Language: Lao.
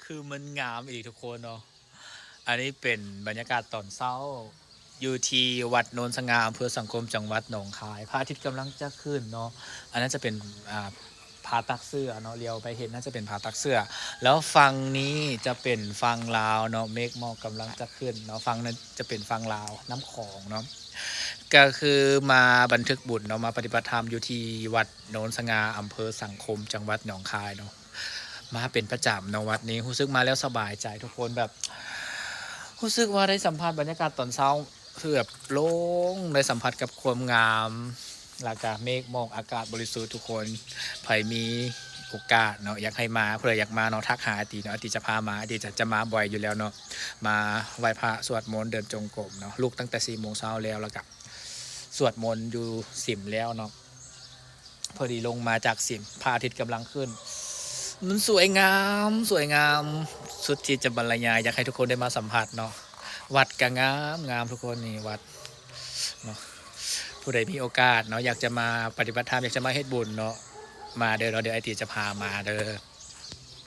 ຄືມັນງາມອີ່ຫຼີທຸກຄົນເນາະ. ອັນນີ້ເປັນບັນຍາກາດຕອນເຊົ້າ ຢູ່ທີ່ວັດໂນນສະຫງ່າ ອຳເພີສັງຄົມ ຈັງຫວັດໜອງຄາຍ. ພະອາທິດກຳລັງຈະຂຶ້ນເນາະ. ອັນນັ້ນຈະເປັນ ອ່າ ຜາຕັກເສື້ອເນາະ, ຫຼຽວໄປເຫັນໜ້າຈະເປັນຜາຕັກເສື້ອ. ແລ້ວຝັ່ງນີ້ຈະເປັນຝັ່ງລາວເນາະ, ເມກໝອກກຳລັງຈະຂຶ້ນເນາະ. ຝັ່ງນັ້ນຈະເປັນຝັ່ງລາວ ນ້ຳຂອງເນາະ. ກໍຄືມາບັນທຶກບຸນເນາະ, ມາປະຕິບັດທຳຢູ່ທີ່ວັດໂນນສະຫງ່າ ອຳເພີສັງຄົມ ຈັງຫວັດໜອງຄາຍເນາະ. ມາເປັນປະຈຳເນາະວັດນີ້. ຮູ້ສຶກມາແລ້ວສະບາຍໃຈທຸກຄົນ, ແບບ ຮູ້ສຶກວ່າໄດ້ສຳຜັດບັນຍາກາດຕອນເຊົ້າ ຄືແບບໂລ່ງ, ໄດ້ສຳຜັດກັບຄວາມງາມ ແລ້ວກະເມກໝອກ, ອາກາດບໍລິສຸດທຸກຄົນ. ໃຜມີໂອກາດເນາະ ຢາກໃຫ້ມາ, ຜູ້ໃດຢາກມາເນາະ ທັກຫາອາຕິເນາະ, ອາຕິຈະພາມາ. ອາຕິຈະ ຈະມາບ່ອຍຢູ່ແລ້ວເນາະ, ມາໄຫວ້ພະ ສວດມົນ ເດີນຈົງກົມເນາະ. ລຸກຕັ້ງແຕ່ສີ່ໂມງເຊົ້າແລ້ວ, ແລ້ວກະສວດມົນຢູ່ສິມແລ້ວເນາະ. ພໍດີລົງມາຈາກສິມ ພະອາທິດກຳລັງຂຶ້ນ. ມັນສວຍງາມ, ສວຍງາມ ສຸດທີ່ຈະບັນລະຍາຍ. ຢາກໃຫ້ທຸກຄົນໄດ້ມາສຳຜັດເນາະ. ວັດກໍງາມ, ງາມທຸກຄົນ. ນີ້ວັດເນາະ. ຜູ້ໃດມີໂອກາດເນາະ, ຢາກຈະມາປະຕິບັດທຳ, ຢາກຈະມາເຮັດບຸນເນາະ, ມາເດີເນາະ. ດຽວອາຕິຈະພາມາເດີ.